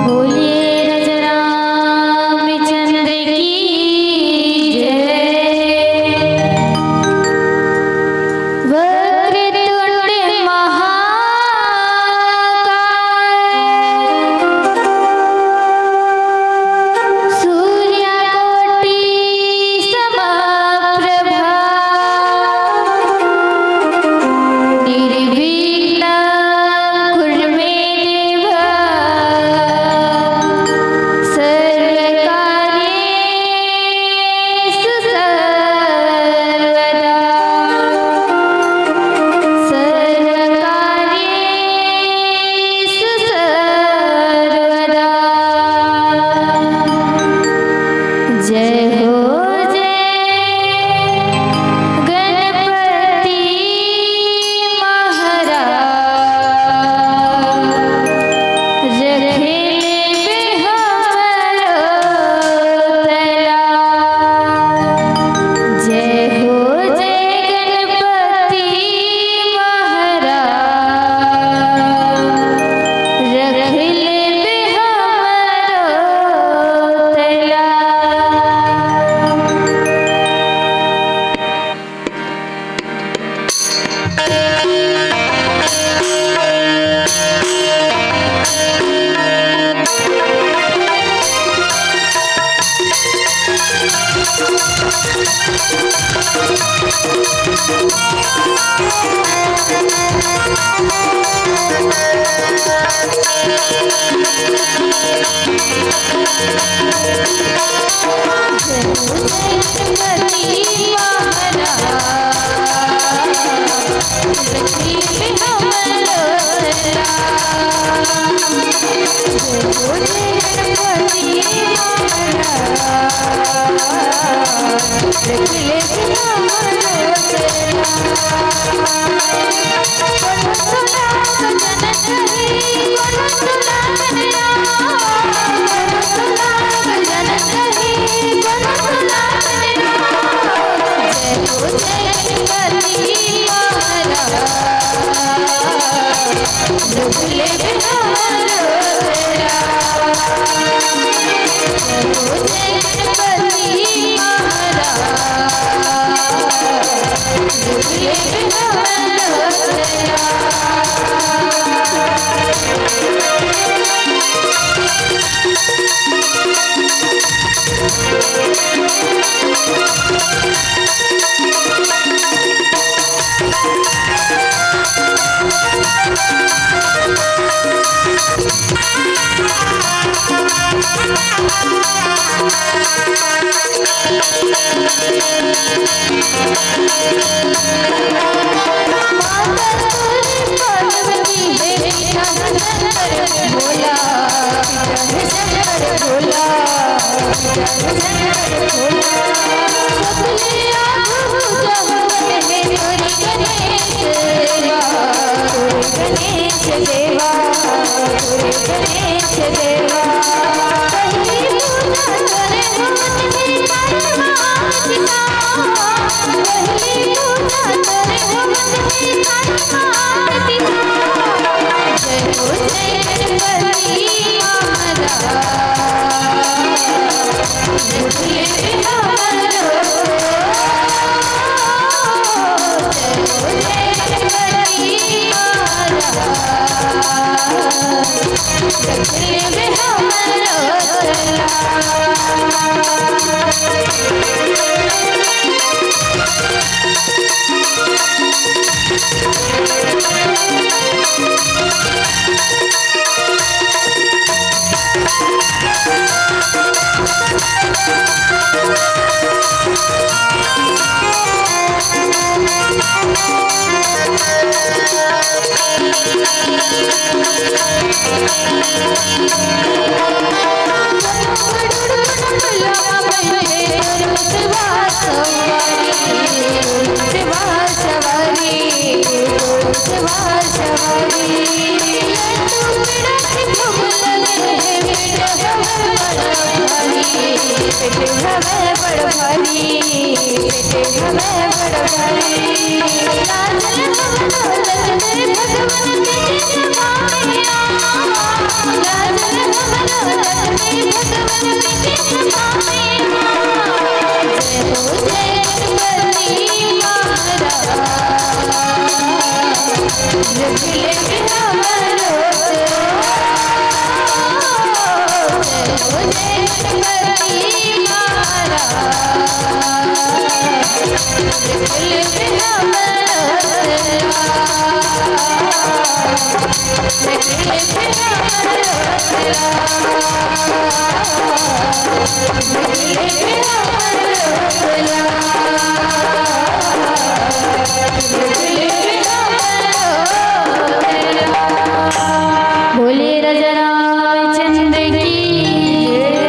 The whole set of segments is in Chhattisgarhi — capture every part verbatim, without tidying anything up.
बोलिए राजा रामचंद्र की जय। वक्रतुंड महाकाय, सूर्यकोटि समप्रभा, निर्विघ्नं कुरु मे देव, सर्वकार्येषु सर्वदा, सर्वकार्येषु सर्वदा। जय हो जय गणपति महाराज, रख लेबे हमरो तला। जय हो जय गणपति महाराज, रख लेबे हमरो तला। बोले राजा रामचंद्र की जय।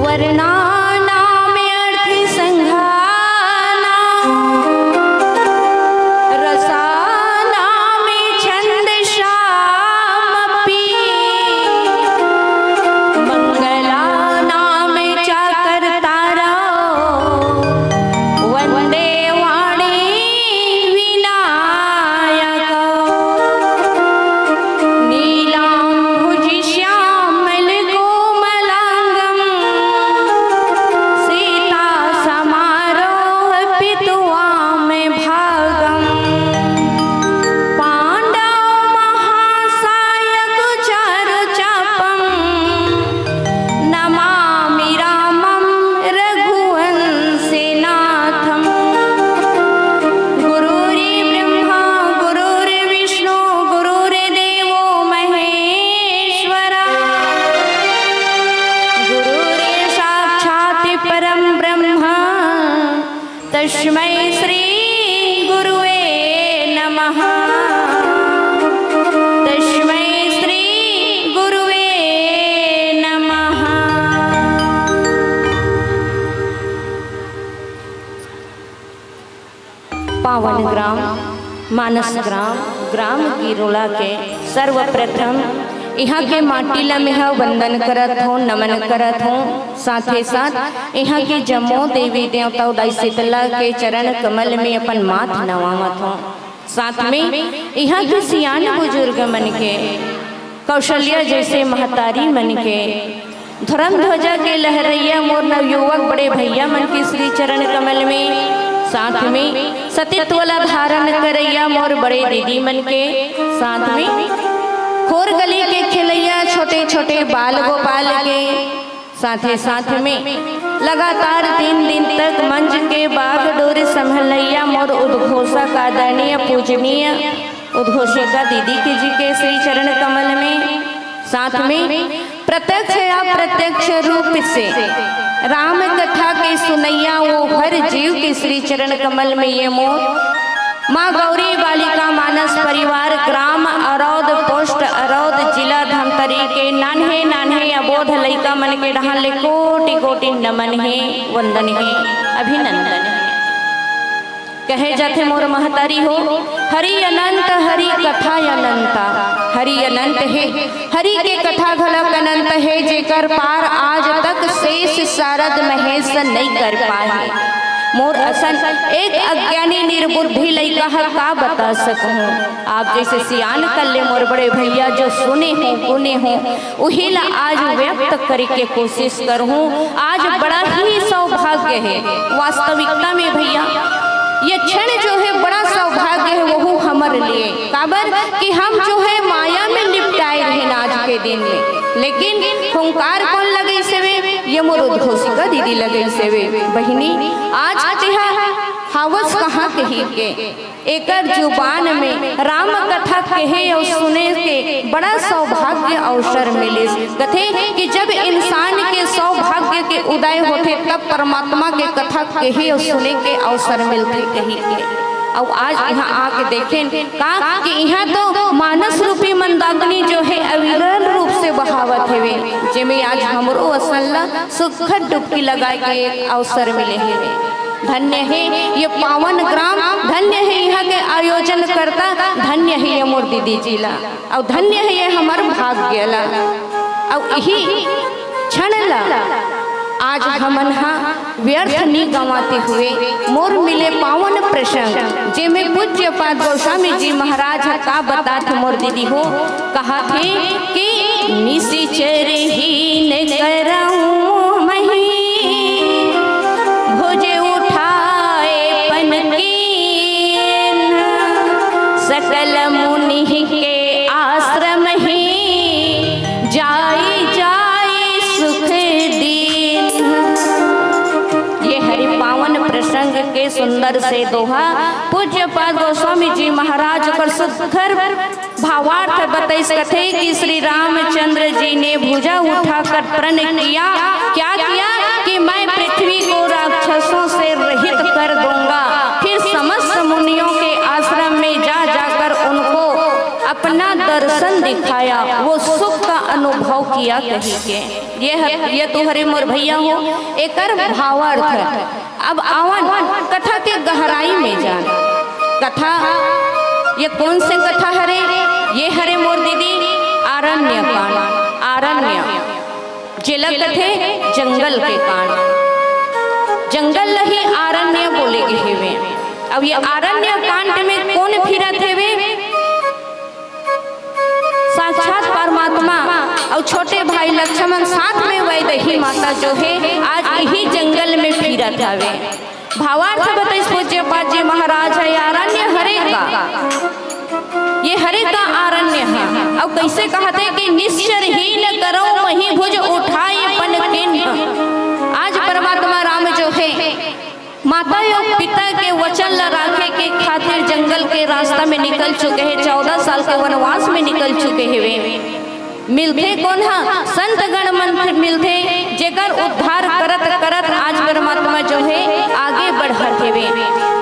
वर्णानामेऽर्थसङ्घानां रसानां च छन्दसामपि। मङ्गलानां च कर्तारौ वन्दे वाणी विनायकौ। नीलाम्भुजश्यामलकोमलाङ्गं सीतासमारोह पितुवामभागम्। पाण्डवमहासायकचारुचापं नमामि रामं रघुवंशिनाथम्। गुरुर्ब्रह्मा गुरुर्विष्णु गुरुर्देवो महेश्वरः। गुरुर्साक्षात् परं ब्रह्म तस्मै श्री गुरुवे नमः। तस्मै श्री गुरुवे नमः। पावन ग्राम मानस ग्राम, ग्राम गिरोला के सर्वप्रथम इहाँ के माटी ला मेहा वंदन करत हों, नमन करत हों। साथे साथ इहाँ के जम्मो देवी देवता अउ दाई शीतला के चरण कमल में अपन माथ नवावत हों। साथ में इहाँ के सियान बुजुर्ग मन के, कौशल्या जैसे महतारी मन के, धर्म ध्वजा के लहरैया मोर नवयुवक बड़े भैया मन के श्री चरण कमल में, साथ में सतीत्व ला धारण करैया मोर बड़े दीदी मन के, साथ में मोर गली के खेलैया छोटे छोटे बाल गोपाल के साथे साथ में लगातार तीन दिन तक मंच के बागडोर संभलैया मोर उद्घोषक आदरणीय पूजनीय उद्घोषिका दीदी के जी के श्री चरण कमल में, साथ में प्रत्यक्ष या अप्रत्यक्ष रूप से राम कथा के सुनैया वो हर जीव के श्री चरण कमल में ये मोर माँ गौरी बालिका मानस परिवार ग्राम अरौद पोस्ट अरौद जिला धमतरी के नान्हे नान्हे अबोध लइका मन के डहान ले कोटि कोटि नमन हे, वंदन हे, अभिनंदन हे। कहे जाथे मोर महतारी हो, हरि अनंत हरि कथा अनंता। हरि अनंत हे, हरि के कथा घलक अनंत हे, जेकर पार आज तक शेष शारद महेश नइ कर पाए। मोर असन एक अज्ञानी निर्बुद्धि लइका ह का बता सकहूँ। आप जइसे सियान कर ले मोर बड़े भैया जो सुने हो, गुने हो, उही ला आज व्यक्त करे के कोशिश करहूँ। आज बड़ा ही सौभाग्य हे वास्तविकता में भैया, ये क्षण जो हे बड़ा सौभाग्य हे वहू हमर लिए। काबर कि हम जो हे माया में लिपटाए रहेन आज के दिन में, लेकिन हुंकार कोन लगइस हवे? ये मोर उद्घोषिका दीदी लगइस हवे। बहिनी, आज तेहा हावस कहाँ कहिके एकर जुबान में राम कथा कहे अउ सुने के बड़ा सौभाग्य अवसर मिलिस। कथे कि जब इंसान के सौभाग्य के उदय होथे तब परमात्मा के कथा कहे अउ सुने के अवसर मिलथे कहिके। अउ आज इहाँ आके देखेन का कि इहाँ तो मानस रूपी मंदाकिनी जो हे अविरल रूप से बहावत हवे, जेमे आज हमरो असन ला सुखद डुबकी लगाए के एक अवसर मिले हवे। धन्य हे ये पावन ग्राम, धन्य हे इहाँ के आयोजन करता, धन्य हे ये मोर दीदी जी ला, अउ धन्य हे ये हमर भाग्य ला। अउ इही क्षण ला आज हमन हा व्यर्थ नी गंवाते हुए मोर मिले पावन प्रसंग, जेमे पूज्य पाद गोस्वामी जी महाराज ह का बतात मोर दीदी हो, कहा थे कि निशिचर हीन करहूँ मही, भुज उठाए पन कीन्ह, सकल मुनि के आश्रम ही, जाई जाई सुख दीन्ह। ये हरि पावन प्रसंग के सुंदर से दोहा पूज्य पाद गोस्वामी जी महाराज ओकर सुघर भावार्थ बताइस, कथे कि श्री रामचंद्र जी ने भुजा उठाकर प्रण किया। क्या किया? कि मैं पृथ्वी को राक्षसों से रहित कर दूंगा। फिर समस्त मुनियों के आश्रम में जा जाकर उनको अपना दर्शन दिखाया, वो सुख का अनुभव किया कहिके। ये ह-, ये तो हरे मोर भैया हो, एकर भावार्थ। अब आवन कथा के गहराई में जान। कथा ये कोन से कथा हरे? ये हरे मोर दीदी आरण्य कांड। आरण्य जेला कथे जंगल के कांड, जंगल ल ही आरण्य बोले गे हेवे। अब ये आरण्य कांड में कोन फिरत हेवे? साक्षात परमात्मा अउ छोटे भाई लक्ष्मण साथ में वैदेही माता जो हे आज इही जंगल में फिरत हवे। भावार्थ बताइस पूज्य पाद जी महाराज ह, आरण्य हरे का, ये हरे का आरण्य ह। अउ कइसे कहत हे कि निश्चर हीन करहूँ मही, भुज उठाए पन कीन्ह। आज परमात्मा राम जो हे माता अउ पिता के वचन ल राखे के खातिर जंगल के रास्ता में निकल चुके हे, चौदह साल के वनवास में निकल चुके हेवे। मिलथे कोन ह? संत गण मन मिलथे, जेकर उद्धार करत करत आज परमात्मा जो हे आगे बढ़त हेवे।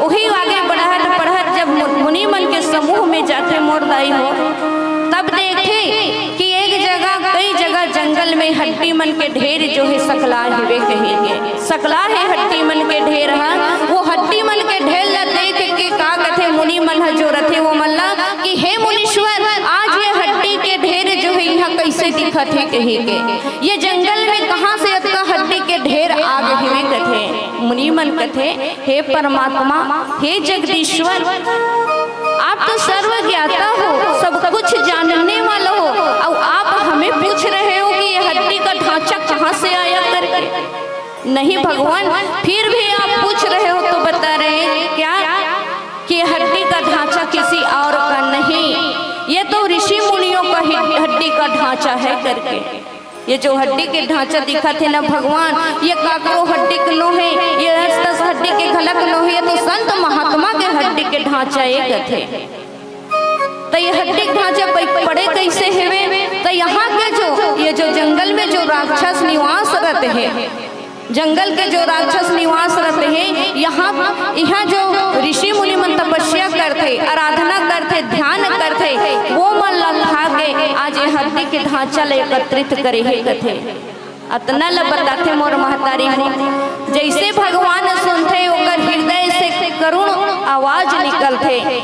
उही आगे बढ़त बढ़त जब मु-, मुनि मन के समूह में जाथे मोर दाई हो, तब देखथे कि एक जगह, कई जगह जंगल में हड्डी मन के ढेर जो हे सकलाय हेवे कहिके। सकलाय हे हड्डी मन के ढेर ह। वो हड्डी मन के ढेर ला देख के का कथे मुनि मन ह जो रथे वो मन ला कि हे मुनीश्वर, आज ये हड्डी के ढेर जो हे इहाँ कइसे दिखत हे कहिके। ये जंगल में कहाँ से अतका हड्डी के ढेर आ गे हेवे कथे। मुनि मन कथे, हे परमात्मा, हे जगदीश्वर, आप तो सर्वज्ञाता हो, सब कुछ जानने वाला हो, अउ आप हमें पूछ रहे हो कि ये हड्डी का ढांचा कहाँ से आया करके। नहीं भगवान, फिर भी आप पूछ रहे हो तो बता रहे हैं क्या कि ये हड्डी का ढांचा किसी और का नहीं, ये तो ऋषि मुनियों वही हड्डी का ढांचा है करके। ये जो हड्डी के ढांचा दिखत हे ना भगवान, ये काकरो हड्डी के नो हे, ये अस तस हड्डी के घलक नो हे, ये तो संत महात्मा के हड्डी के ढांचा ए कथे। त ये हड्डी के ढांचा पै-, पड़े कैसे हेवे? त यहाँ के जो, ये जो जंगल में जो राक्षस निवास रहते हैं, जंगल के जो राक्षस निवास रहते हैं, यहाँ, यहाँ जो ऋषि मुनि मन तपस्या करथे, आराधना करथे, ध्यान करथे, वो मन ला खा के आज ये हड्डी के ढांचा ले एकत्रित करे हे कथे। अतना ल बताथे मोर महतारी हो, जैसे भगवान सुनथे, ओकर हृदय से करुण आवाज निकलथे।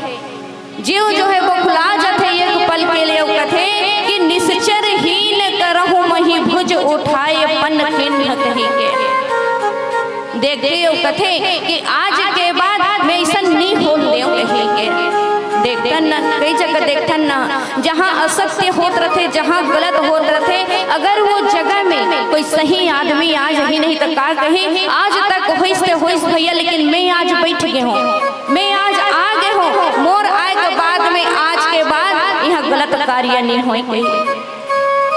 जीव जो है बौखला जथे एक पल के लिए, अउ कथे कि निश्चर हीन करहु मही भुज उठाए पन खिन्न कही के। देख के अउ कथे कि आज के बाद मैं ऐसा नहीं होन देव कही के। देखथन न, कई जगह देखथन न, जहाँ असत्य होत रथे, जहाँ गलत होत रथे, अगर वो जगह में कोई सही आदमी आ जाही नहीं तो का कही, आज तक होइस ते होइस भैया, लेकिन मैं आज बैठ गे हों, मैं आज आ गे हों, मोर आए के बाद में आज के बाद यहाँ गलत कार्य नहीं होय कही।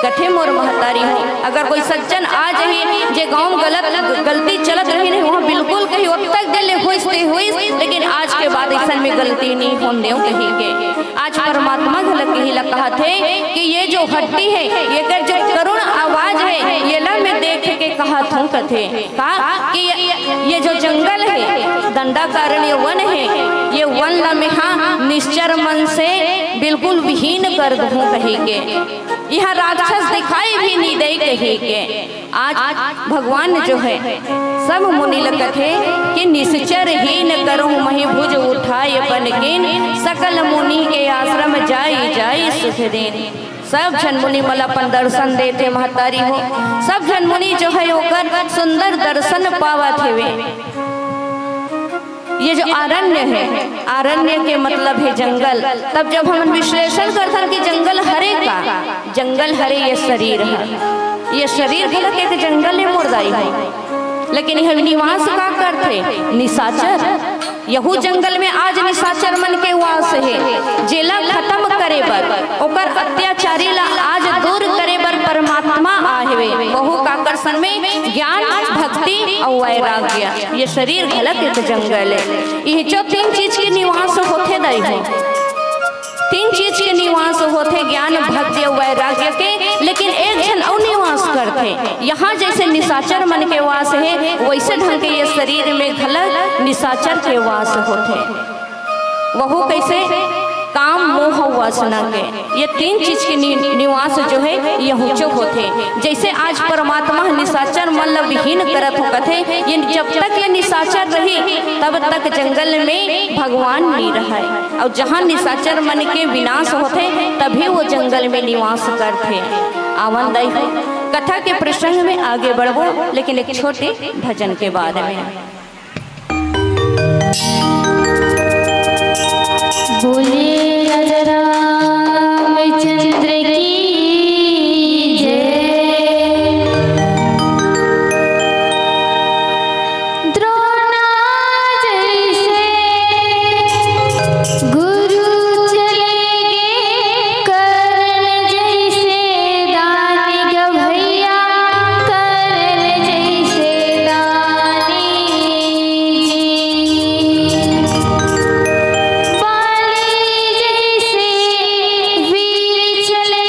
कथे मोर महतारी हो, अगर कोई सज्जन आ जाही, जे गाँव में गलत, गलती चलत रही नहीं, वहाँ बिल्कुल कही, "ओतक दिन ले होइस ते होइस, लेकिन आज के बाद ऐसन में गलती नहीं होन देव," कही के। आज परमात्मा घलक यही ला कहथे कि ये जो हड्डी है, एकर जो करुण आवाज है, ये ला मैं देख के कहत हूँ कथे। का कि ये, ये जो जंगल है, दंडाकारण्य वन है, ये वन ला मैं हा निश्चर मन से बिल्कुल विहीन कर दूँ कही के। यहाँ राक्षस दिखाई भी नहीं दे कही के। आज भगवान जो है सब मुनि ल कथे कि निश्चर हीन करहु मही भुज उठाए पन कीन, सकल मुनि के आश्रम जाई जाई सुख दीन। सब झन मुनि मन ल अपन दर्शन देथे महतारी हो, सब झन मुनि जो है ओकर सुंदर दर्शन पावत हेवे। ये जो आरण्य है, आरण्य के मतलब है जंगल। तब जब हम विश्लेषण करथन कि जंगल हरे का, जंगल हरे ये शरीर है, ये शरीर घलक एक जंगल है मोर दाई हो। लेकिन यह निवास का करथे? निशाचर। यहू जंगल में आज निशाचर मन के वास है, जेला खत्म करे बर, ओकर अत्याचारी ला आज दूर करे बर परमात्मा आए हवे। वहू काकर संग में ज्ञान, भक्ति अउ वैराग्य। ये शरीर घलक एक जंगल है। इही जो तीन चीज के निवास होथे दाई हो, तीन चीज के निवास होथे, ज्ञान, भक्ति अउ वैराग्य के। लेकिन एक झन अउ निवास करथे, यहाँ जैसे निशाचर मन के वास है, वैसे ढंग के ये शरीर में घलक निशाचर के वास होथे। वहू कैसे? काम, मोह, वासना के। ये तीन चीज के नि-, निवास जो है, यहूचो होथे। जैसे आज परमात्मा ह निशाचर मन ल विहीन करत हो कथे, ये जब तक ये निशाचर रही, तब तक जंगल में भगवान नहीं रहय। और जहाँ निशाचर मन के विनाश होथे, तभी वो जंगल में निवास करथे। आवन दाई हो, कथा के प्रसंग में आगे बढ़बो, लेकिन एक छोटे भजन के बाद में। बोले राजा रामचंद्र की जय। द्रोणा जैसे गुरु चले गे, कर्ण जैसे दानी ग भैया, कर्ण जैसे दानी जी। बाली जैसे वीर चले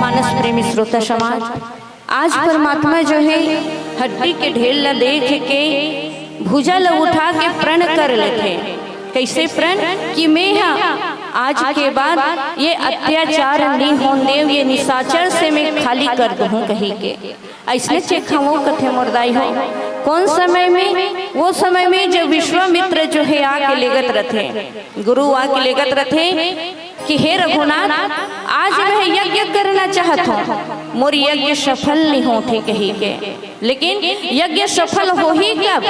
मानस प्रेमी श्रोता समाज, आज परमात्मा जो हे, हड्डी के ढेर ला देख के भुजा ला उठा के प्रण कर लेथे। कइसे प्रण? कि मैं ह आज के बाद ये अत्याचार नी होन देव, ये निशाचर से मैं खाली कर दूहूं कही के। अइसने चेखा वो कथे मोर दाई हो। कोन समय में? वो समय में जब विश्वामित्र जो हे आके लेगत रथे, गुरु आके लेगत रथे कि हे रघुनाथ, आज मैं यज्ञ करना चाहत हूं, मोर यज्ञ सफल नी होत हे कही के। लेकिन यज्ञ सफल होही कब?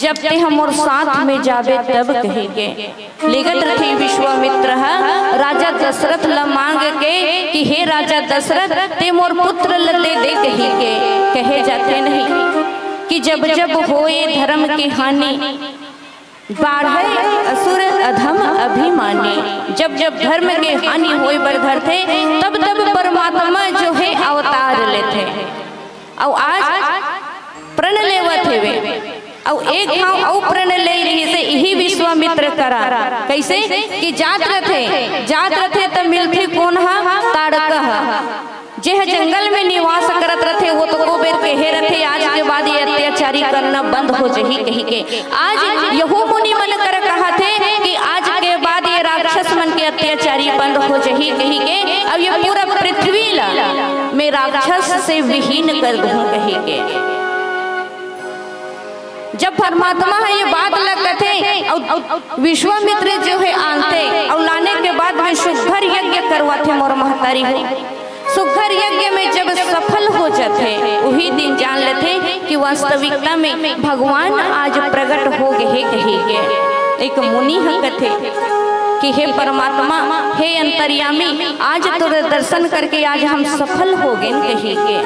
जब तेंह मोर साथ में जाबे तब कही के। लेगत रथे विश्वामित्र ह राजा दशरथ ल मांग के कि हे राजा दशरथ, तें मोर पुत्र ल दे दे कही के। कहे जाथे नहीं कि जब जब होए धर्म के हानि, बाढ़े असुर अधम अभिमानी। जब जब धर्म के हानि होए बर धरथे, तब तब परमात्मा जो हे अवतार लेथे। अउ आज प्रण लेवत हेवे, अउ एक घांव अउ प्रण ले रहिसे इही विश्वामित्र करा। कइसे? कि जात रथे, जात रथे त मिलथे कोन ह? ताड़का ह। जेह जंगल में निवास करत रथे, वो तो को बेर कहे रथे, आज के बाद ये अत्याचारी करना बंद हो जही कही के। आज यहू मुनि मन कर कहत हे कि आज के बाद ये राक्षस मन के अत्याचारी बंद हो जही कही के। अब ये पूरा पृथ्वी ला मैं राक्षस से विहीन कर दूं कही के। जब परमात्मा ह ये बात ल कथे, अउ, अउ विश्वामित्र जो हे आनथे, अउ लाने के बाद में सुघर यज्ञ करवाथे मोर महतारी हो। सुघर यज्ञ में जब सफल हो जाथे, उही दिन जान लेथे कि वास्तविकता में भगवान आज प्रगट हो गे हे कही के। एक मुनि ह कथे कि हे परमात्मा, हे अंतर्यामी, आज तोर दर्शन करके आज हम सफल हो गेन कही के।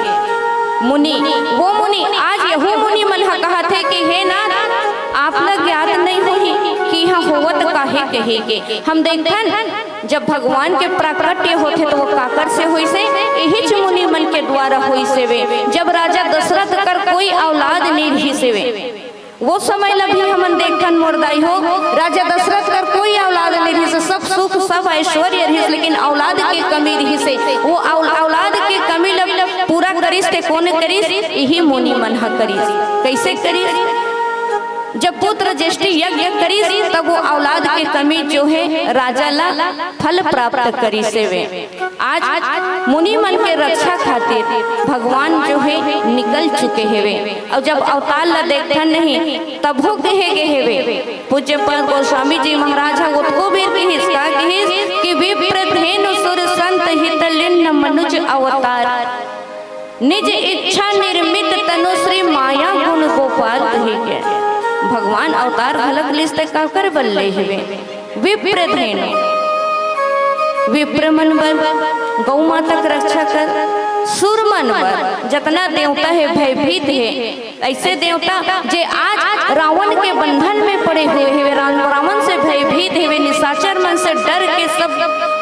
मुनि, वो मुनि, आज यहू मुनि मन ह कहत हे कि हे नाथ, आप ल ज्ञात नहीं होही कि इहाँ होवत का हे कही के। हम देखथन, जब भगवान के प्राकट्य होथे तो वो काकर से होइसे? इहीच मुनि मन के द्वारा होइसे वे। जब राजा दशरथ कर कोई औलाद नहीं रहिसे वे, वो समय ल भी हमन देखथन मोर दाई हो, राजा दशरथ कर कोई औलाद नहीं रहिस, सब सुख, सब ऐश्वर्य रहिस, लेकिन औलाद के कमी रहिस हे। वो औ-, औलाद के कमी ल पूरा करिस ते कोन करिस? इही मुनि मन ह करिस। कइसे करिस? जब पुत्र ज्येष्ठी यज्ञ करिस, तब वो औलाद के कमी जो हे राजा ला फल प्राप्त करिस हे वे। आज मुनि मन के रक्षा खातिर भगवान जो हे निकल चुके हेवे। अउ जब अवतार ला देखथन नहीं, तभो कहे गे हेवे। पूज्य पद गोस्वामी जी महाराज ह ओतको बेर किहिस, का किहिस कि विप्र धेनु सुर संत हित लिन्न मनुज अवतार, निज इच्छा निर्मित तनु श्री माया गुण गोपाल कही के। भगवान अवतार घलक लिस ते काकर बल्ले हेवे। विप्र धेनु, विप्र मन बर, गौ माता के रक्षा कर, सुर मन बर, जतना देवता हे भयभीत हे, ऐसे देवता जे आज रावण के बंधन में पड़े हुए हेवे, रावण से भयभीत हेवे, निशाचर मन से डर के सब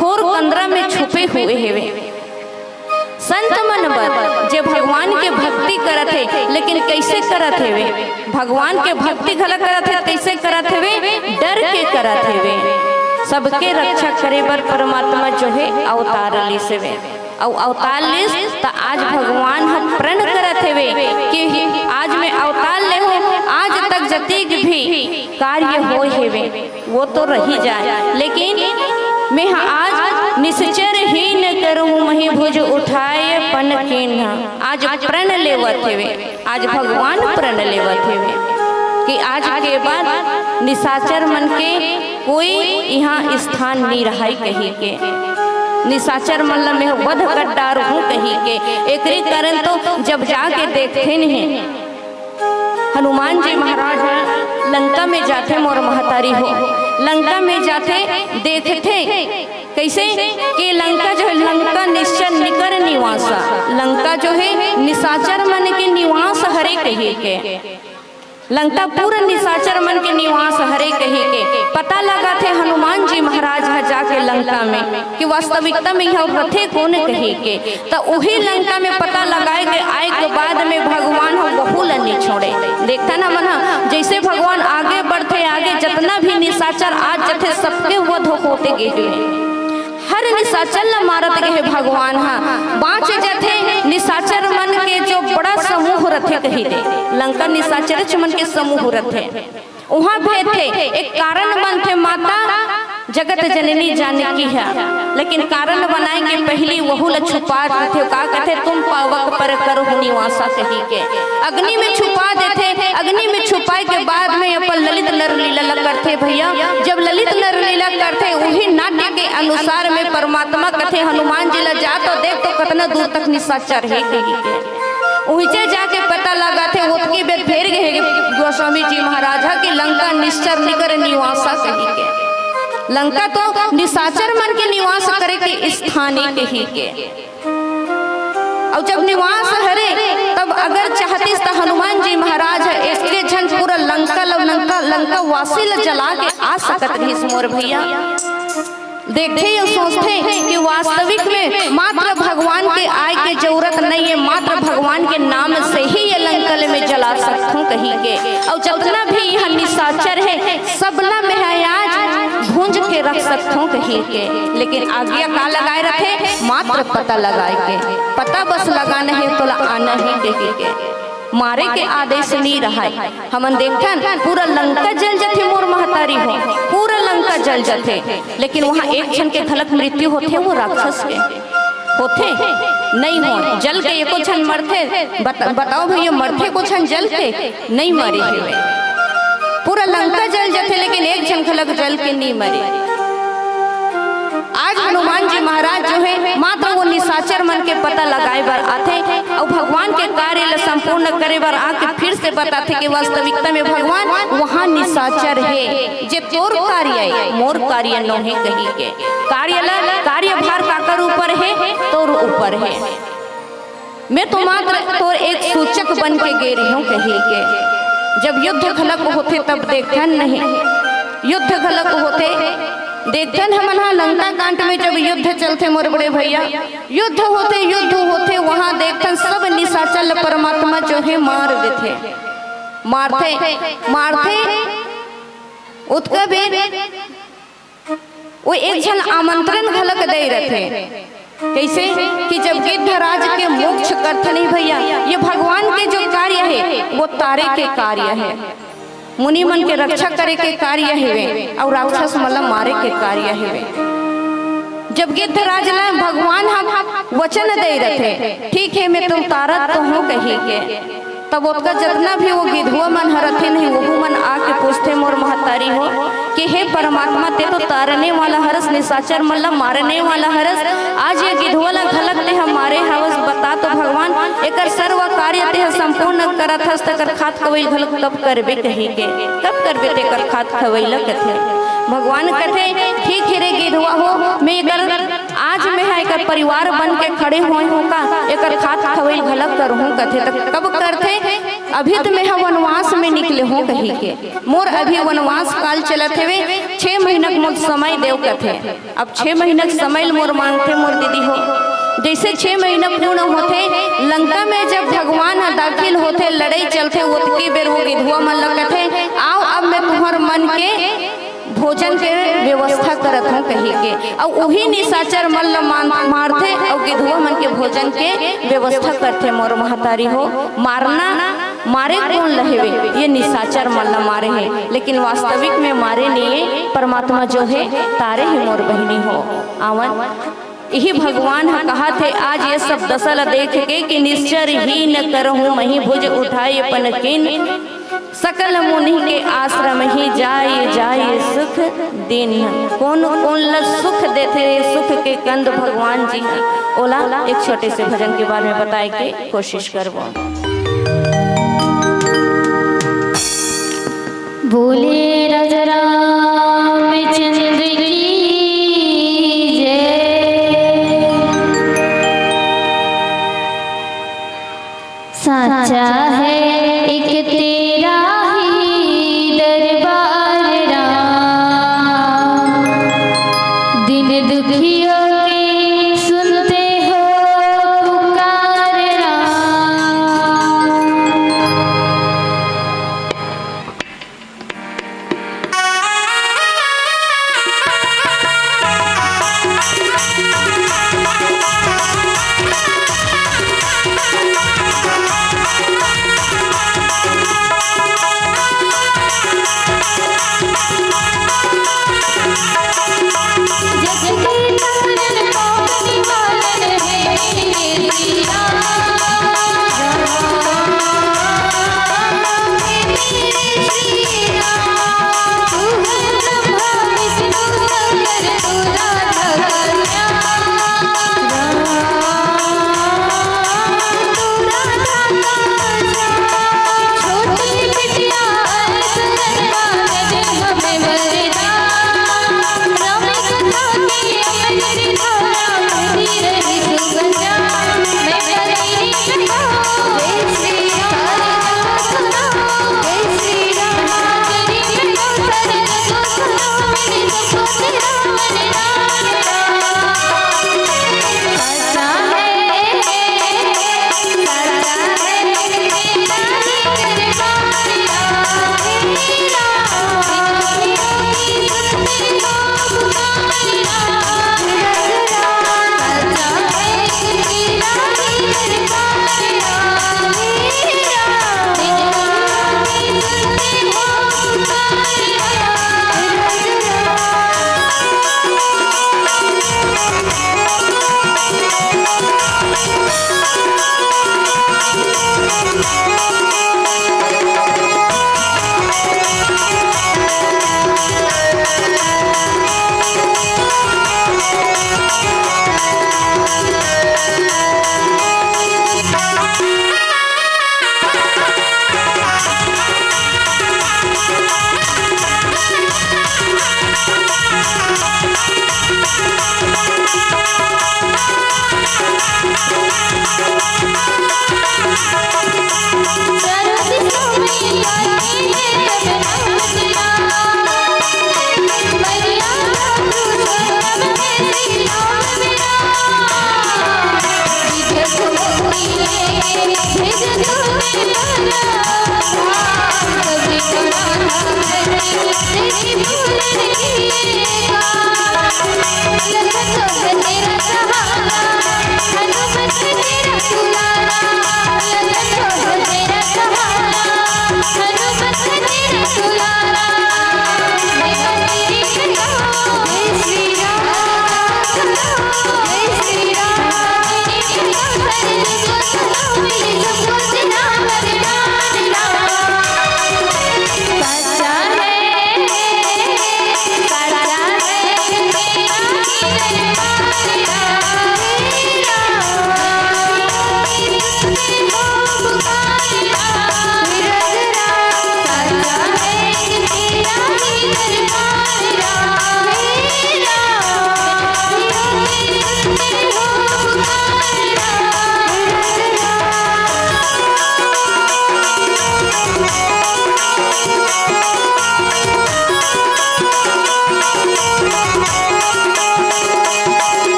खोर कंदरा में छुपे हुए हेवे। संत मन बर जे भगवान के भक्ति करत हे, लेकिन कैसे करत हेवे? भगवान के भक्ति घला करत हे, कैसे करत हेवे? डर के करत हेवे। सबके रक्षा करे बर परमात्मा जो हे अवतार लिस हेवे। अउ अवतार लिस त आज भगवान ह प्रण करत हेवे कि आज मैं अवतार ले हूँ, आज तक जतिक भी कार्य होय हेवे, वो तो रही जाए, लेकिन मैं ह आज निश्चर ही न करूँ, मही भुज उठाए पन कीन्ह। आज प्रण लेवत हेवे, आज भगवान प्रण लेवत हेवे। कि आज के बाद निशाचर मन के कोई इहाँ स्थान नइ रहय कहिके, निशाचर मन ल मैं वध कर डारहूँ कहिके। एकरे कारण तो जब जाके देखथे नहीं, हनुमान जी महाराज ह लंका में जाथे मोर महतारी हो, लंका में जाथे, देखथे कइसे कि लंका जो हे, लंका निश्चर निकर निवासा, लंका जो हे निशाचर मन के निवास हरे कहिके। लंका पूरा निशाचर मन के निवास हरे कहिके पता लगाथे हनुमान जी महाराज ह जाके लंका में कि वास्तविकता में इहाँ रथे कोन कहिके। त उही लंका में पता लगाए के आए के बाद में भगवान ह वहू ल नइ छोड़े। देखथन हमन ह, जइसे भगवान आगे बढ़थे, आगे जतना भी निशाचर आ जथे, सबके वध होते गे हे। हर निशाचर ल मारत गे हे भगवान ह, बाँच जथे निशाचर मन के जो बड़ा समूह रथे कहिके, लंका निशाचरच मन के समूह रथे। उहाँ भेजथे, एक कारण बनथे माता जगत जननी जानकी ह, लेकिन कारण बनाए के पहिली वहू ल छुपा देथे। का कथे, "तुम पावक पर करहु निवासा" कहिके अग्नि में छुपा देथे। अग्नि में छुपाए के बाद में अपन ललित नर लीला ल करथे भैया। जब ललित नर लीला करथे, उही नाट्य के अनुसार में परमात्मा कथे हनुमान जी ल, "जा तो देख तो कतना दूर तक निशाचर हे" कहिके। उहिचे जाके पता लगाथे, ओतकी बेर फेर गे हे गोस्वामी जी महाराज ह कि लंका निश्चर निकर निवासा कहिके। लंका तो निशाचर मन के निवास करे के स्थान ए कहिके। अउ जब निवास हरे, तब अगर चाहतिस त हनुमान जी महाराज ह एके झन पूरा लंका ल, लंका, लंका वासी ल जला के आ सकत रहिस मोर भैया। देखथे अउ सोचथे कि वास्तविक में मात्र भगवान के आए के जरूरत नइ हे, मात्र भगवान के नाम से ही ये लंका ल मैं जला सकथों कहिके। अउ जतना भी इहाँ निशाचर हे, सबला मैं ह आज भूंज के रख सकथों कहिके। लेकिन आज्ञा का लगाए रथे? मात्र पता लगाए के, पता बस लगाना हे, तोला आना हे कहिके। मारे के आदेश नइ रहय। हमन देखथन, पूरा लंका जल जथे मोर महतारी हो, पूरा लंका जल जथे, लेकिन उहाँ एक झन के घलक मृत्यु होथे, वो राक्षस के होथे? नइ होय। जल के एको झन मरथे? बत-, बताओ भैया, मरथे एको झन जल के? नइ मरे हे। पूरा लंका जल जथे, लेकिन एक झन घलक जल के नइ मरे। आज हनुमान जी महाराज जो हे, मात्र वो निशाचर मन के पता लगाए बर आथे अउ भगवान के कार्य ल संपूर्ण करे बर आके फिर से बताथे कि वास्तविकता में भगवान उहाँ निशाचर हे, जे तोर कार्य ए, मोर कार्य नोहे कहिके। कार्य ल, कार्यभार काकर ऊपर हे? तोर ऊपर हे। मैं तो मात्र तोर एक सूचक बन के गे रहिहूँ कहिके। जब युद्ध घलक होथे तब देखथन नहीं, युद्ध घलक होथे, देखथन हमन ह लंका कांड में जब युद्ध चलथे मोर बड़े भैया, युद्ध होथे, युद्ध होथे, उहाँ देखथन सब निशाचर ल परमात्मा जो हे मार देथे, मारथे, मारथे। ओतका बेर वो एक झन आमंत्रण घलक दे रथे। कइसे कि जब गिद्धराज के मोक्ष करथन भैया, ये भगवान के जो कार्य हे, वो तारे के कार्य हे, मुनि मन के रक्षा करे के कार्य हवे अउ राक्षस मन ल मारे के कार्य हवे। जब गिद्धराज ल भगवान ह वचन दे रथे, "ठीक हे, मैं तुम तारत तो हूँ" कहिके, तब ओतका जतना भी वो गिधवा मन ह रथे नहीं, वहू मन आके पूछथे मोर महतारी हो कि "हे परमात्मा, तें तो तारने वाला हरस, निशाचर मन ल मारने वाला हरस, आज ये गिधवा ल घलक तें ह मारे हवस, बता तो भगवान, एकर सर्व कार्य तें ह संपूर्ण करत हस, तेकर खात खवई घलक कब करबे?" कहिके, "कब करबे तेकर खात खवई ल?" कथे। भगवान कथे, "ठीक हे रे गिधवा हो, मैं एकर, आज मैं ह एकर परिवार बन के खड़े होय हूँ का, एकर खात खवई घलक करहूँ" कथे। त कब करथे? "अभी त मैं ह वनवास में निकले हूँ" कहिके, "मोर अभी वनवास काल चलत हवे, छह महीना के मोर समय देव" कथे। अब छह महीना के समय ल मोर मांगथे मोर दीदी हो। जइसे छह महीना पूर्ण होथे, लंका में जब भगवान ह दाखिल होथे, लड़ई चलथे, ओतकी बेर वो गिधवा मन ल कथे, "आओ, अब मैं तुम्हर मन के भोजन के व्यवस्था करत हूँ" कहिके। अउ उही निशाचर मन ल मान-, मारथे अउ गिधवा मन के भोजन के व्यवस्था करथे मोर महतारी हो। मारना, मारे कोन ल हवे? ये निशाचर मन ल मारे हे, लेकिन वास्तविक में मारे नइ हे, परमात्मा जो हे तारे हे मोर बहिनी हो। आवन, इही भगवान ह कहत हे आज ये सब दशा ल देख के कि "निश्चर हीन करहूँ मही भुज उठाए पन कीन, सकल मुनि के आश्रम ही जाय जाय सुख दीन्ह। कोन कोन ल सुख देथे, सुख के कंद भगवान जी ह, ओला एक छोटे से भजन के बारे में बताए के कोशिश करबो। बोले राजा रामचंद्र की जय। साचा है एक तेरा ही दरबार राम, दिन दुखियों के सुनते हो पुकार राम।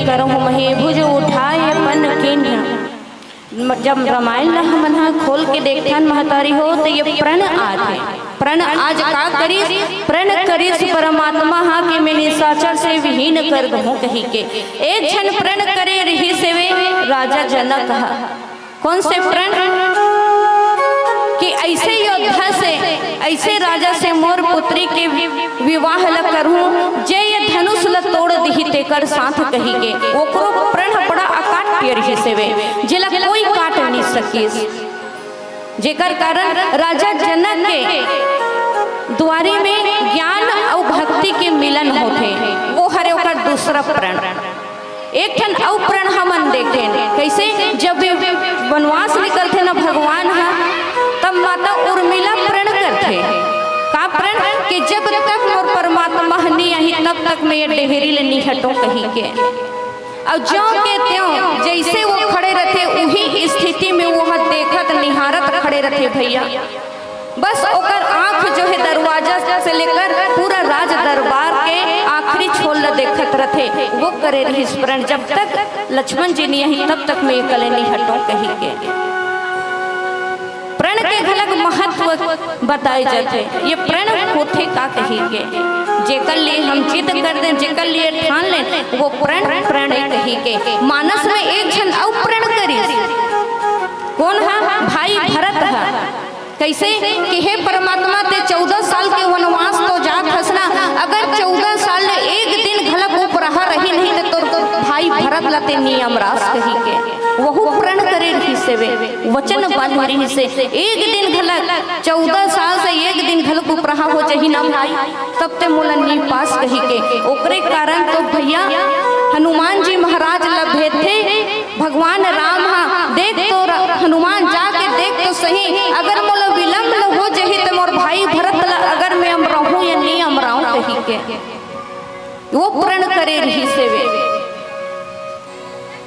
करहु मही भुज उठाय अपन कीन्ह। जब रामायण ला हमन ह खोल के देखथन महतारी हो, तो ये प्रण आथे। प्रण आज का करिस? प्रण करिस परमात्मा हा कि मैं निशाचर से विहीन कर दूं कही के। एक झन प्रण करे रहिस हेवे राजा जनक हा। कौन से प्रण? कि ऐसे योद्धा से, ऐसे राजा से मोर पुत्री के विवाह ल करहूं, जे ये धनुष ल तोड़ दिही तेकर साथ कही के। ओकरो प्रण बड़ा अकाट्य रहिस हेवे, जेला कोई काट नहीं सकिस। जेकर कारण राजा जनक के दुआरी में ज्ञान अउ भक्ति के मिलन होथे, वो हरे ओकर दूसरा प्रण। एक ठन अउ प्रण हमन देखेन, कैसे जब वे वनवास निकलथे न भगवान ह, तब माता उर्मिला प्रण करथे। का प्रण? कि जब तक मोर परमात्मा ह नी आही, तब तक मैं ये डेहरी ले नी हटों कही के। अउ ज्यों के त्यों जैसे वो खड़े रथे, उही स्थिति में वो ह देखत निहारत खड़े रथे भैया। बस ओकर आंख जो है दरवाजा से लेकर पूरा राज दरबार के आखिरी छोल ल देखत रथे। वो करे रहिस प्रण, जब तक लक्ष्मण जी नहीं आही तब तक मैं एकले नहीं हटों कही के। प्रण के घलक महत्व बताए जाथे। ये प्रण होथे का कही के, जेकर लिए हम जिद कर दें, जेकर लिए ठान लें, वो प्रण प्रण कही के। मानस में एक झन अउ प्रण करिस। कौन हा? भाई भरत हा। कैसे कि हे परमात्मा, ते चौदह साल के वनवास तो जात हस ना, अगर चौदह साल ले एक दिन घलक उपराहा रही नहीं ते तोर भाई भरत ला ते नी अमरास कही के। वहू प्रण करे रहिस हेवे, वचन बांधे रहिस हे, एक दिन घलक, चौदह साल से एक दिन घलक उपराहा हो जही ना भाई, तब ते मोला नी पास कही के। ओकरे कारण तो भैया हनुमान जी महाराज ला भेजथे भगवान राम हा, देख तो र-, हनुमान जाके देख तो सही, अगर मोला विलंब ल हो जही त मोर भाई भरत ला अगर मैं अमराहूं या नी अमराहूं कही के। वो प्रण करे रहिस हेवे।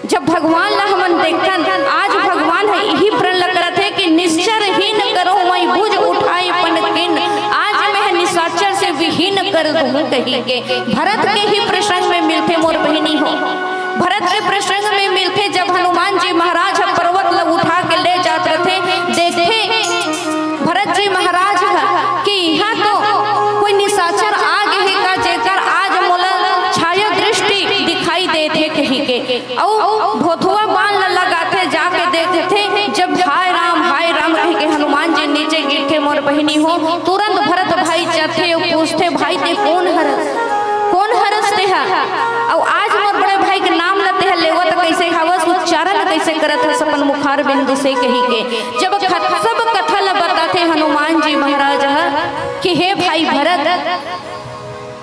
जब भगवान ला हमन देखथन, आज भगवान ह इही प्रण ल करत हे कि निश्चर हीन करहु मई भुज उठाय अपन कीन्ह, आज मैं ह निशाचर से विहीन कर दूं कही के। भरत के ही प्रसंग में मिलथे मोर बहिनी हो, भरत के प्रसंग में मिलथे जब हनुमान जी महाराज ह पर्वत ल उठा के ले जात रथे, देखथे भरत जी महाराज ह कि इहां तो कोई निशाचर आ गे हे का, जेकर आज मोला छाया दृष्टि दिखाई देत हे कही के। अउ भोथुआ बाण ल लगाथे, जाके देखथे, जब हाय राम, हाय राम कह के हनुमान जी नीचे गिरथे मोर बहिनी हो, तुरंत भरत भाई जाथे अउ पूछथे, भाई ते कौन हरस, कौन हरस ते हा? अउ आज मोर बड़े भाई के नाम ल ते हा लेवत कैसे हवस, उच्चारण कैसे करत हस अपन मुखार बिंदु से कही के। जब ख-, सब कथा ल बताथे हनुमान जी महाराज ह कि हे भाई भरत,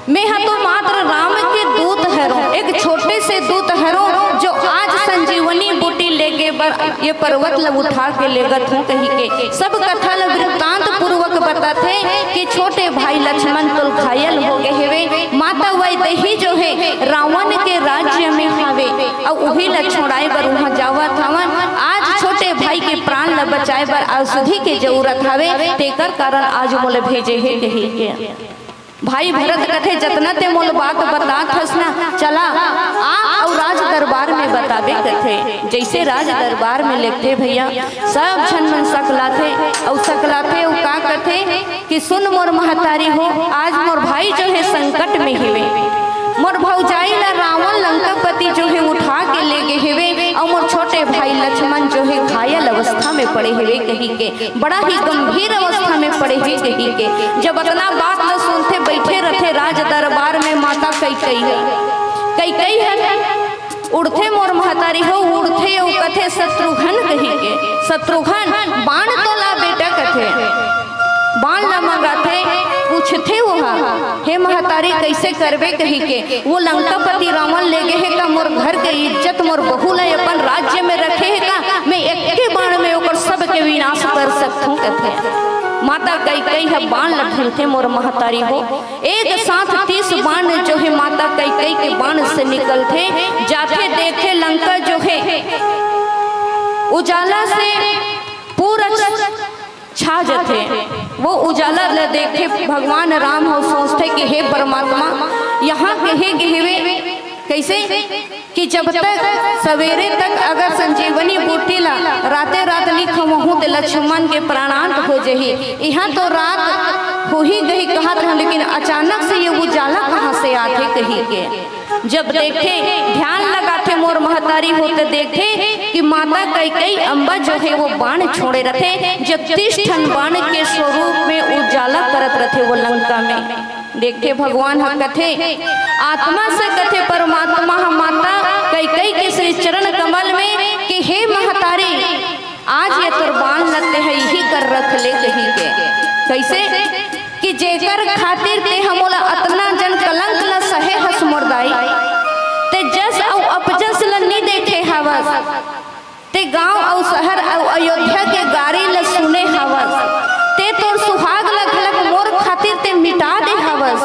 मैं ह तो मात्र राम के दूत हरों, एक छोटे से दूत हरों, जो आज संजीवनी बूटी लेगे बर ये पर्वत ल उठा के लेगत हूं कही के। सब कथा ल वृत्तांत पूर्वक बताथे कि छोटे भाई लक्ष्मण तो घायल हो गए हेवे, माता वैदेही जो है रावण के राज्य में हावे, अउ उही ल छोड़ाए बर उहां जावत हवन। आज छोटे भाई के प्राण ल बचाए बर औषधि के जरूरत हावे, तेकर कारण आज मोला भेजे हे कही के। भाई भरत कथे, जतना ते मोल बात बतात हस ना, चला आ अउ राज दरबार में बताबे कथे। जैसे राज दरबार में लेगथे भैया, सब झन मन सकलाथे अउ सकलाथे अउ का कथे कि सुन मोर महतारी हो, आज मोर भाई जो है संकट में हेवे, मोर भौजाई ला रावण लंकापति जो है उठा के ले गे हेवे अउ मोर छोटे भाई लक्ष्मण जो है घायल अवस्था में पड़े हेवे कही के। बड़ा ही गंभीर अवस्था में पड़े हे कही के। जब अतना बात ल सुनथे, बैठे रथे राज दरबार में माता कैकई ह। कैकई ह उड़थे मोर महतारी हो, उड़थे अउ कथे शत्रुघ्न कही के। शत्रुघ्न बाण तो ला बेटा कथे, बाण ला मंगाथे, पूछथे ओहा, हे महतारी कैसे करबे कही के। वो लंकापति रावण ले गे हे का मोर घर के इज्जत, मोर बहू ला अपन राज्य में रखे हे का? मैं एक्के बाण में ओकर सबके विनाश कर सकथूं कथे। माता कैकई ह बाण ल ढीलथे मोर महतारी हो, एक साथ तीस बाण जो है माता कैकई के बाण से निकलथे, जाथे देखे लंका जो है उजाला से पूरा छा जथे। वो उजाला ल देखे भगवान राम हो सोचथे कि हे परमात्मा, यहाँ कहे गे हेवे कैसे कि जब तक सवेरे तक अगर संजीवनी बूटी ला राते रात नी खवहूं, ते लक्ष्मण के प्राणांत हो जही। इहां तो रात हो ही गही कहत रहूं, लेकिन अचानक से ये उजाला कहां से आथे कही के जब देखथे, ध्यान लगाथे मोर महतारी हो, ते देखथे कि माता कैकई अम्बा जो हे वो बाण छोड़े रथे, जो तीस ठन बाण के स्वरूप में उजाला करत रथे वो लंका में। देखथे भगवान ह कथे, आत्मा से कथे परमात्मा ह माता कैकई के श्री चरण कमल में कि हे महतारी, आज ये तोर बाण ल तेंह इही कर रख ले कही के। कइसे? कि जेकर खातिर तेंह मोला अतना जन कलंक ल सहे हस मोर दाई, ते जस अउ अपजस ल नी देखे हवस, ते गांव अउ शहर अउ अयोध्या के गारी ल सुने हवस, ते तोर सुहाग ल घलक मोर खातिर ते मिटा दे हवस।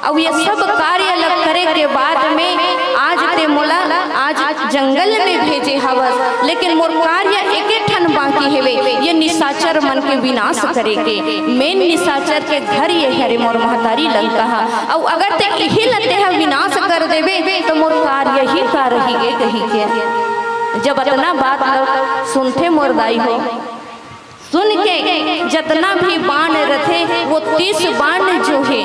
अउ ये सब कार्य ल करे के बाद में आज ते मोला आज जंगल में भेजे हवस, लेकिन मोर कार्य एके ठन बाकी हेवे, ये निशाचर मन के विनाश करे के। मेन निशाचर के घर ये हरे मोर महतारी लंका ह। अउ अगर ते इही ल तेंह विनाश कर देबे, त मोर कार्य ही का रही गे कही के। जब अतना बात ल सुनथे मोर दाई हो, सुन के जतना भी बाण रथे, वो तीस बाण जो हे,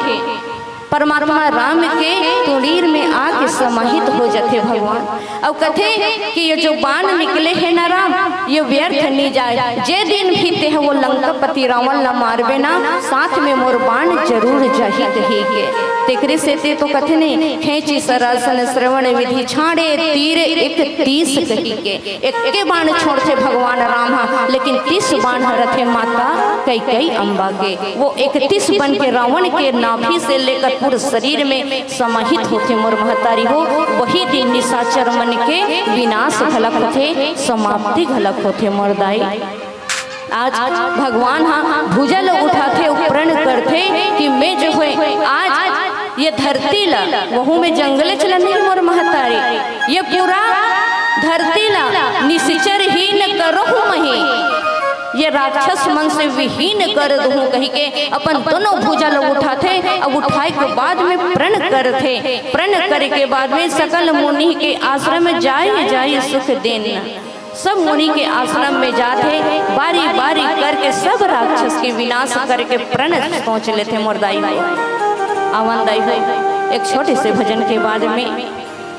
परमात्मा राम के तुड़ीर में आके समाहित हो जाथे भगवान। अउ कथे कि ये जो बाण निकले हे ना राम, ये व्यर्थ नी जाय। जे दिन भी तेंह वो लंकापति रावण ला मारबे ना, साथ में मोर बाण जरूर जाही कही के। तेकरे सेती तो कथे ने, खेंची सरासन श्रवण विधि, छाड़े तीर एक तीस कही के। एक्के बाण छोड़थे भगवान राम ह, लेकिन तीस बाण ह रथे माता कैकई अम्बा के। वो इकतीस बन के रावण के नाभि से लेकर पूरे शरीर में समाहित होथे मोर महतारी हो। वही दिन निशाचर मन के विनाश घलक होथे, समाप्ति घलक होथे मोर दाई। आज भगवान ह भुजा ल उठाथे अउ प्रण करथे कि मैं जो होय आज ये धरती ला, वहू में जंगलेच ला नहीं मोर महतारी, ये पूरा धरती ला निशिचर हीन करहूं मही, ये राक्षस मन से विहीन कर दूं कही के अपन दोनों भुजा ल उठाथे। अब उठाए के बाद में प्रण करथे, प्रण करे के बाद में सकल मुनि के आश्रम जाय जाय सुख देन। सब मुनि के आश्रम में जाथे, बारी बारी करके सब राक्षस के विनाश करके प्रण सोच लेथे मोर दाई हो। आवन दाई हो, एक छोटे से भजन के बाद में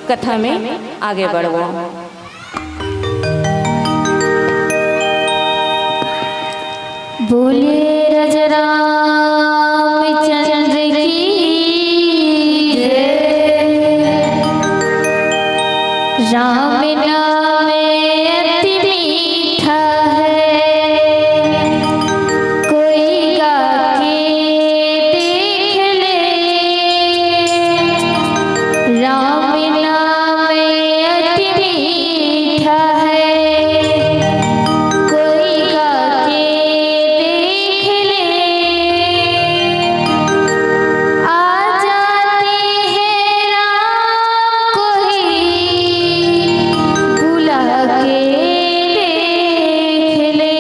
कथा में आगे बढ़बो। बोले राजा रामचंद्र की जय। राम नाम अति मीठा है, कोई गा के देख ले। राम नाम अति मीठा है, कोई गा के देख ले। आ जाते हैं राम कोई बुला के देख ले।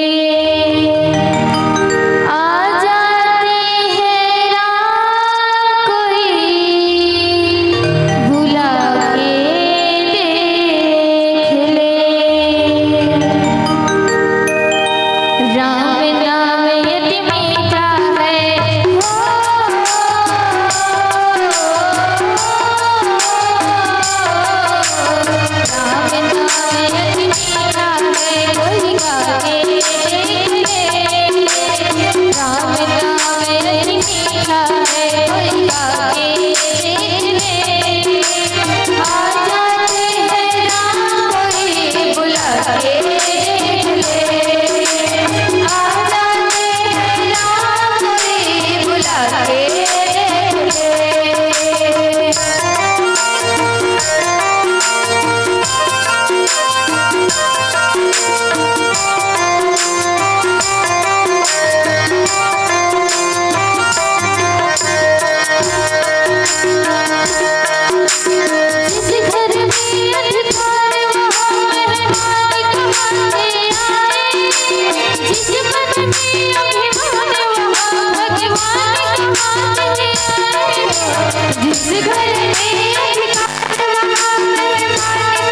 आ जाते हैं राम कोई बुला के देख ले। राम नाम यति मीठा है, हो। राम नाम यति मीठा है, कोई गा के देख ले। राम नाम यति मीठा है, कोई गा के देख ले। आ जाते हैं राम कोई बुला के देख ले। आ जाते हैं राम कोई बुला के देख ले। जिस घर में अधिकार वहाँ मेहमान कहाने आए, जिस मन में अभिमान वहाँ भगवान कहाने आए। जिस घर में अधिकार वहाँ मेहमान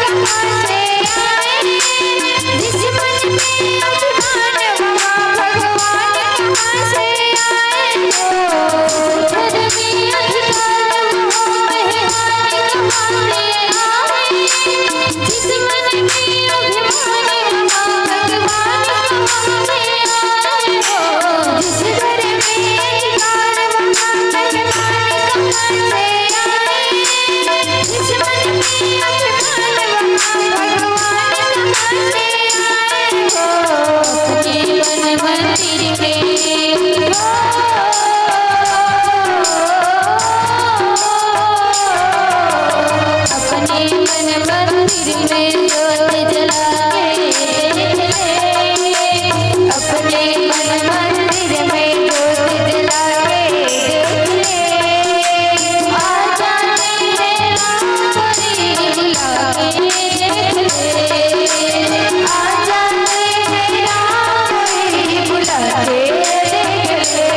अपने मन मंदिर में जोत जला के देख ले, अपने मन मंदिर में जोत जला के देख ले। आ जाते हैं राम कोई बुला के देख ले, आ जाते हैं राम कोई बुला के देख ले।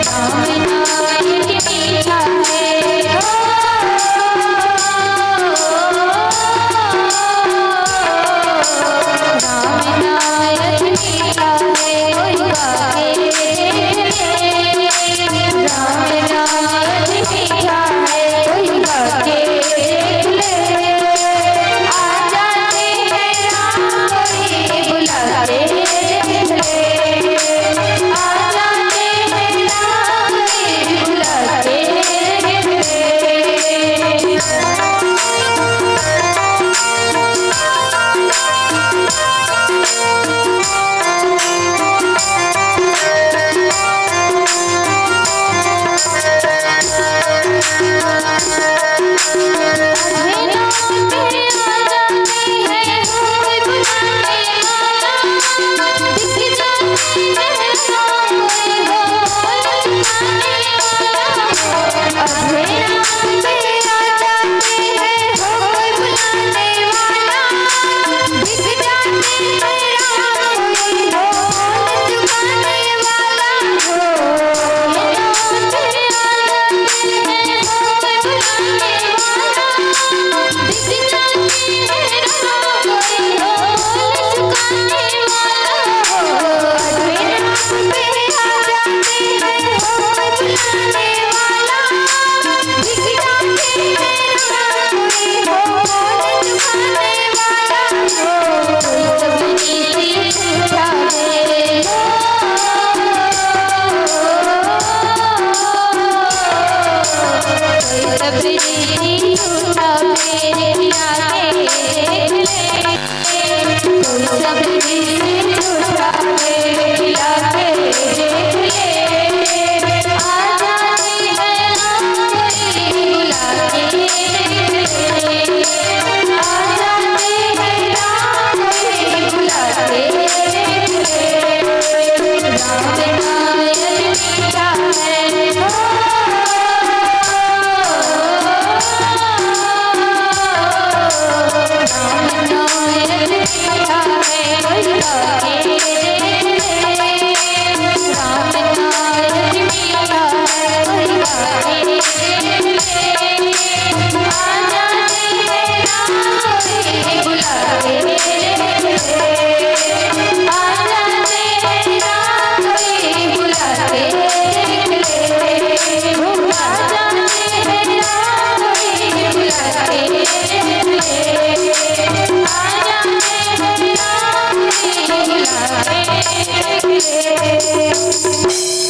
राम नाम मीठा है, हो। राम नाम मीठा है, कोई गा के देख ले। राम नाम मीठा है, कोई गा के देख ले। आ जाते हैं राम कोई बुला के देख ले। आ जाते हैं राम कोई बुला के देख ले।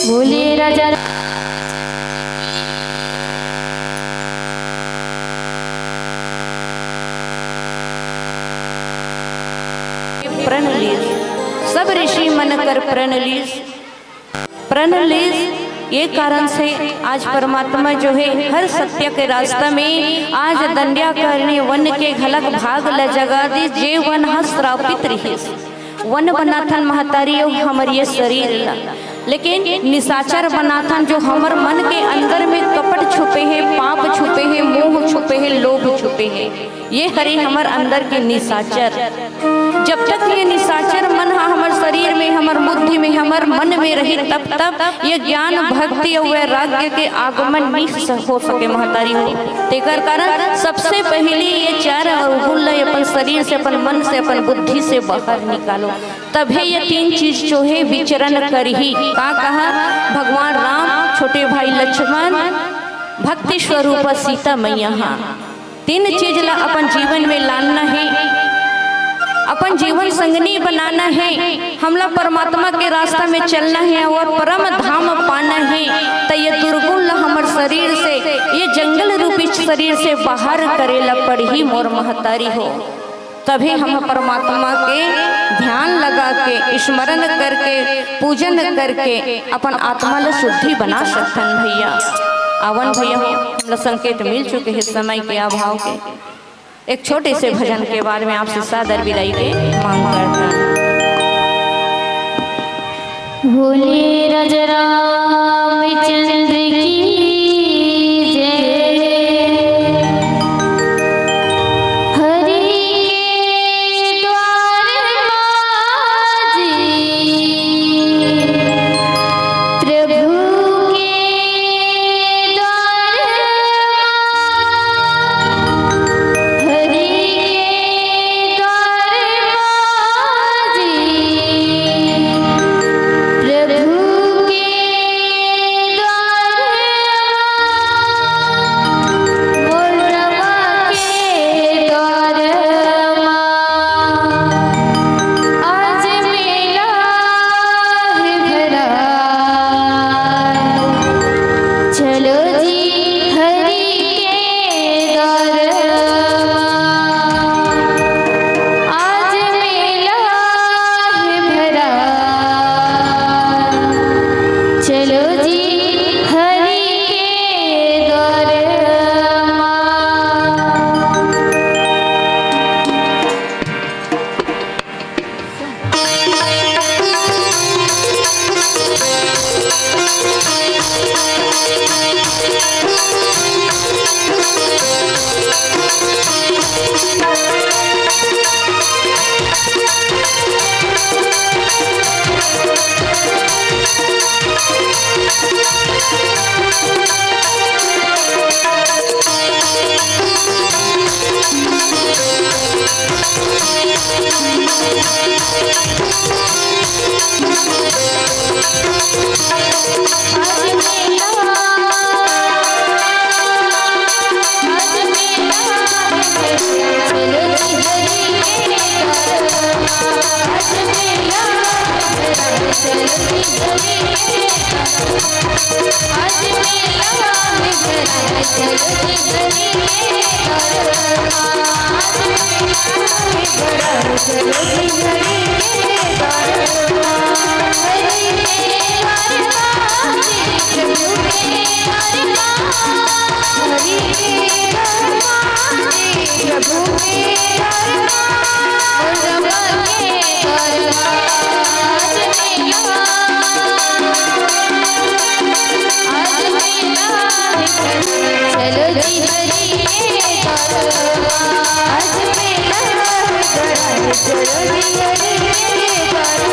बोलिए राजा। प्रण लीस, सब ऋषि मन कर प्रण लीस। प्रण लीस, ये कारण से आज परमात्मा जो है हर सत्य के रास्ता में आज दंड्याकारण्य वन के घलक भाग ल जगा दीस, जे वन ह श्रापित रहिस। वन बनाथन महतारी अउ हमर ये शरीर ला, लेकिन निशाचर बनाथन जो हमर मन के अंदर में कपट छुपे हे, पाप छुपे हे, मोह छुपे हे, लोभ छुपे हे। ये हरे हमर अंदर के निशाचर। जब तक ये निशाचर मन ह हमर शरीर में, हमर बुद्धि में, हमर मन में रही, तब तक ये ज्ञान, भक्ति अउ वैराग्य के आगमन नहीं स-, हो सके महतारी हो। तेकर कारण सबसे पहली ये चार अवगुण ल अपन शरीर से, अपन मन से, अपन बुद्धि से बाहर निकालो, तभे ये तीन चीज जो है विचरण करही। का कहा भगवान राम, छोटे भाई लक्ष्मण, भक्ति स्वरूप सीता मैया हा। तीन चीज ला अपन जीवन में लानना हे, अपन जीवन संगनी बनाना हे, हमला परमात्मा के रास्ता में चलना हे अउ परम धाम पाना हे, त ये दुर्गुण ला हमर शरीर से, शरीर से बाहर करे ला पड़ही मोर महतारी हो। तभी हम परमात्मा के ध्यान लगा के, स्मरण करके, पूजन करके अपन आत्मा ला शुद्धि बना सकथन भैया। आवन भैया हो, हमला संकेत मिल चुके हे समय के अभाव के। एक छोटे से भजन के बाद में आपसे सादर विदाई के मांग करथन। बोले राजा रामचंद्र की जय। हरि के द्वार माँ जी, प्रभु के द्वार माँ, हरि के द्वार माँ जी, प्रभु के द्वार माँ, मोर रमा के द्वार माँ, आज मेला हे भरा। चलो जी हरि के द्वार माँ, आज मेला हे भरा। चलो जी हरि के द्वार माँ। चलो जी हरि के द्वार, आज मेला हे भरा, चलो जी हरि के द्वार।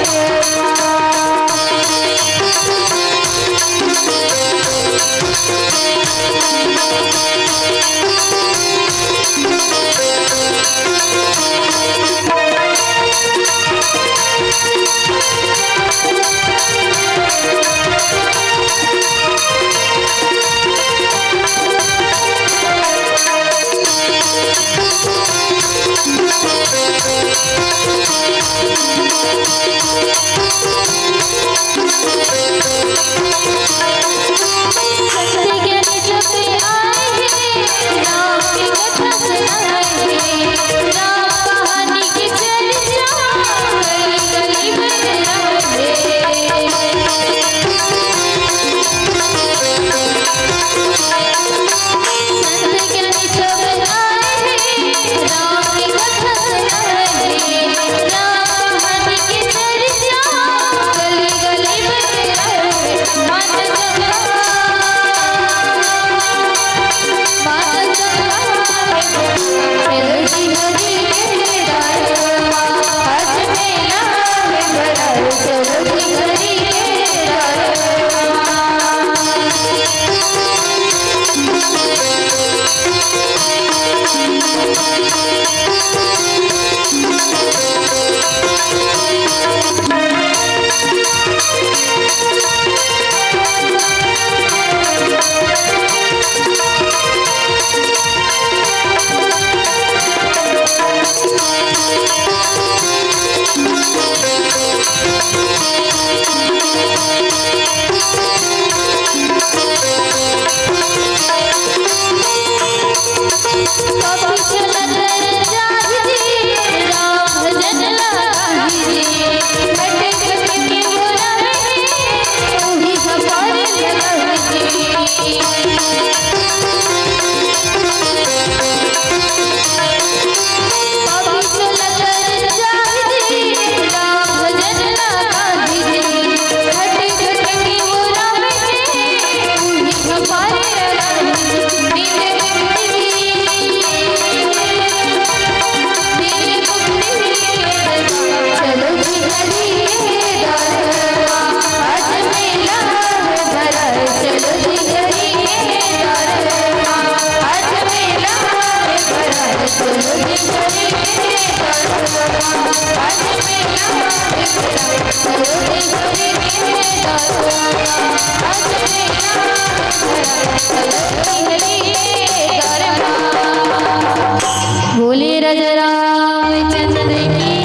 बोले राजा रामचंद्र की जय।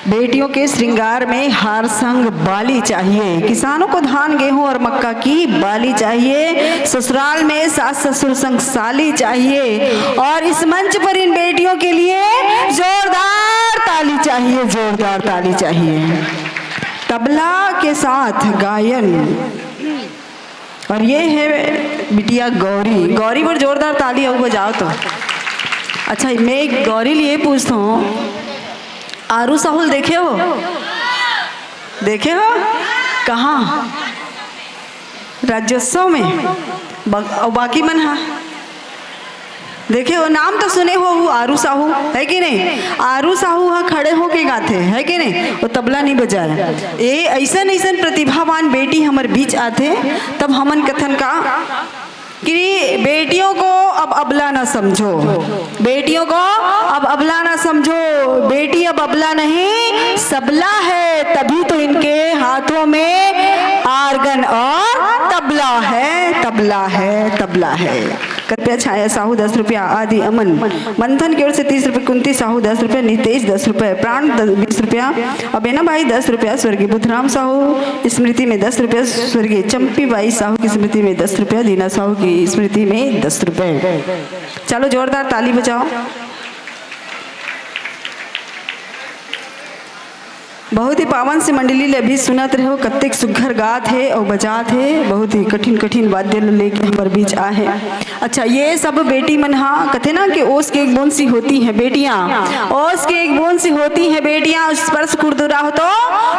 बेटियों के श्रृंगार में हार संग बाली चाहिए, किसानों को धान, गेहूं और मक्का की बाली चाहिए, ससुराल में सास ससुर संग साली चाहिए। और इस मंच पर इन बेटियों के लिए जोरदार ताली चाहिए, जोरदार ताली चाहिए। तबला के साथ गायन। और ये है बिटिया गौरी। गौरी बर जोरदार ताली अउ बजाओ तो। अच्छा, मैं गौरी ले ये पूछता हूँ, आरू साहू ल देखे हो? देखे हो? कहाँ? राज्योत्सव में। बा-, अउ बाकी मन हा? देखे हो, नाम तो सुने हो, वो आरू साहू, है कि नहीं? आरू साहू हा खड़े होके गाथे, है कि नहीं? वो तबला नहीं बजाए। ए, ऐसन, ऐसन प्रतिभावान बेटी हमर बीच आथे, तब हमन कथन का कि बेटियों को अब अबला ना समझो, बेटियों को अब अबला ना समझो। बेटी अब अबला नहीं, सबला है, तभी तो इनके हाथों में आर्गन और तबला है, तबला है, तबला है। कृपया छाया साहू दस रुपया, आदि अमन मंथन की ओर से तीस रुपये, कुंती साहू दस रुपये, नितेश दस रुपये, प्राण द-, बीस रुपया, अबेना भाई दस रुपया, स्वर्गीय बुधराम साहू स्मृति में दस रुपया, स्वर्गीय चंपी बाई साहू की स्मृति में दस रुपया, दीना साहू की स्मृति में दस रुपये। चलो, जोरदार ताली बजाओ। बहुत ही पावन से मंडली ले अभी सुनत रहो, कत्तेक सुघर गात हे अउ बजात हे, बहुत ही कठिन कठिन वाद्य ल लेके हमर बीच आहे। अच्छा, ये सब बेटी मन हा कथे ना कि ओस के एक बूंद सी होती हैं बेटियां, ओस के एक बूंद सी होती हैं बेटियां, स्पर्श खुरदुरा हो तो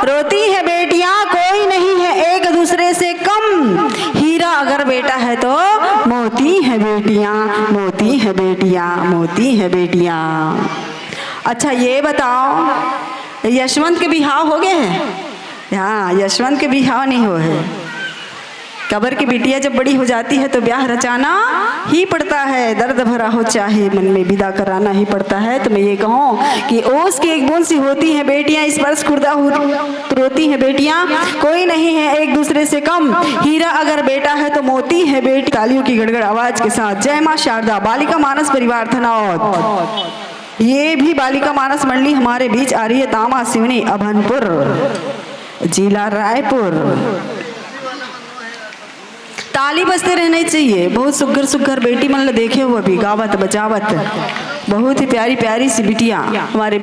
रोती हैं बेटियां, कोई नहीं है एक दूसरे से कम, हीरा अगर बेटा है तो मोती है बेटियां, मोती है बेटियां, मोती है बेटियां। अच्छा, ये बताओ, यशवंत के बिहाव हो गए हैं? हाँ, यशवंत के बिहाव नहीं हो है। कबर की बिटिया जब बड़ी हो जाती है तो ब्याह रचाना ही पड़ता है, दर्द भरा हो चाहे मन में विदा कराना ही पड़ता है। तो मैं ये कहूँ कि ओस की एक बूंद सी होती हैं बेटियां, स्पर्श खुरदा हो तो रोती हैं बेटियां, कोई नहीं है एक दूसरे से कम, हीरा अगर बेटा है तो मोती है बेटी। तालियों की गड़गड़ आवाज के साथ जय माँ शारदा, बालिका मानस परिवार थनौद। ये भी बालिका मानस मंडली हमारे बीच आ रही है, तामा सिवनी अभनपुर, जिला रायपुर। ताली बजते रहना चाहिए। बहुत सुघर सुघर बेटी मन ल देखे हो अभी गावत बजावत, बहुत ही प्यारी प्यारी सी बिटिया हमारे